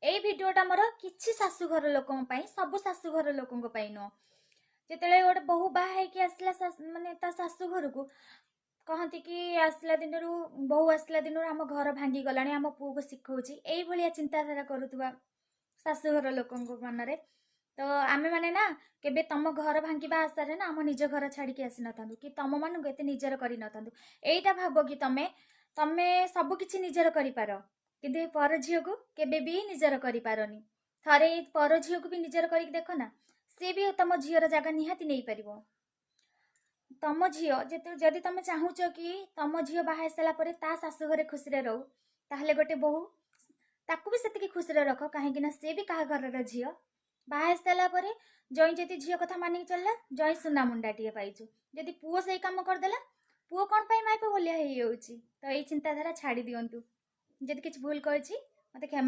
ଏଇ ଭିଡ଼ିଓଟା ମୋର କିଛି ଶାଶୁଘର ଲୋକଙ୍କ ପାଇଁ, ସବୁ ଶାଶୁଘର ଲୋକଙ୍କ ପାଇଁ ନୁହଁ। ଯେତେବେଳେ ଗୋଟେ ବୋହୂ ବାହା ହେଇକି ଆସିଲା ମାନେ ତା ଶାଶୁ ଘରକୁ, କହନ୍ତି କି ଆସିଲା ଦିନରୁ, ବୋହୂ ଆସିଲା ଦିନରୁ ଆମ ଘର ଭାଙ୍ଗିଗଲାଣି, ଆମ ପୁଅକୁ ଶିଖଉଛି। ଏଇଭଳିଆ ଚିନ୍ତାଧାରା କରୁଥିବା ଶାଶୁଘର ଲୋକଙ୍କ ମନରେ ତ ଆମେମାନେ ନା କେବେ ତମ ଘର ଭାଙ୍ଗିବା ଆଶାରେ ନା ଆମ ନିଜ ଘର ଛାଡ଼ିକି ଆସିନଥାନ୍ତୁ କି ତମମାନଙ୍କୁ ଏତେ ନିଜର କରିନଥାନ୍ତୁ। ଏଇଟା ଭାବ କି ତମେ ତମେ ସବୁ କିଛି ନିଜର କରିପାର, କିନ୍ତୁ ଏ ପର ଝିଅକୁ କେବେ ବି ନିଜର କରିପାରନି। ଥରେ ଏଇ ପର ଝିଅକୁ ବି ନିଜର କରିକି ଦେଖ ନା, ସିଏ ବି ତମ ଝିଅର ଜାଗା ନିହାତି ନେଇପାରିବ। ତମ ଝିଅ ଯେତେ, ଯଦି ତମେ ଚାହୁଁଛ କି ତମ ଝିଅ ବାହା ହେଇସାରିଲା ପରେ ତା ଶାଶୁ ଘରେ ଖୁସିରେ ରହୁ, ତାହେଲେ ଗୋଟେ ବୋହୂ ତାକୁ ବି ସେତିକି ଖୁସିରେ ରଖ, କାହିଁକି ନା ସିଏ ବି କାହା ଘରର ଝିଅ। ବାହା ହେଇସାରିଲା ପରେ ଜଇଁ ଯଦି ଝିଅ କଥା ମାନିକି ଚଳିଲା, ଜଇଁ ସୁନା ମୁଣ୍ଡାଟିଏ ପାଇଛୁ। ଯଦି ପୁଅ ସେଇ କାମ କରିଦେଲା, ପୁଅ କ'ଣ ପାଇଁ ମାଇପ ଭଳିଆ ହେଇଯାଉଛି? ତ ଏଇ ଚିନ୍ତାଧାରା ଛାଡ଼ି ଦିଅନ୍ତୁ। ଯଦି କିଛି ଭୁଲ କହିଛି, ମୋତେ କ୍ଷମା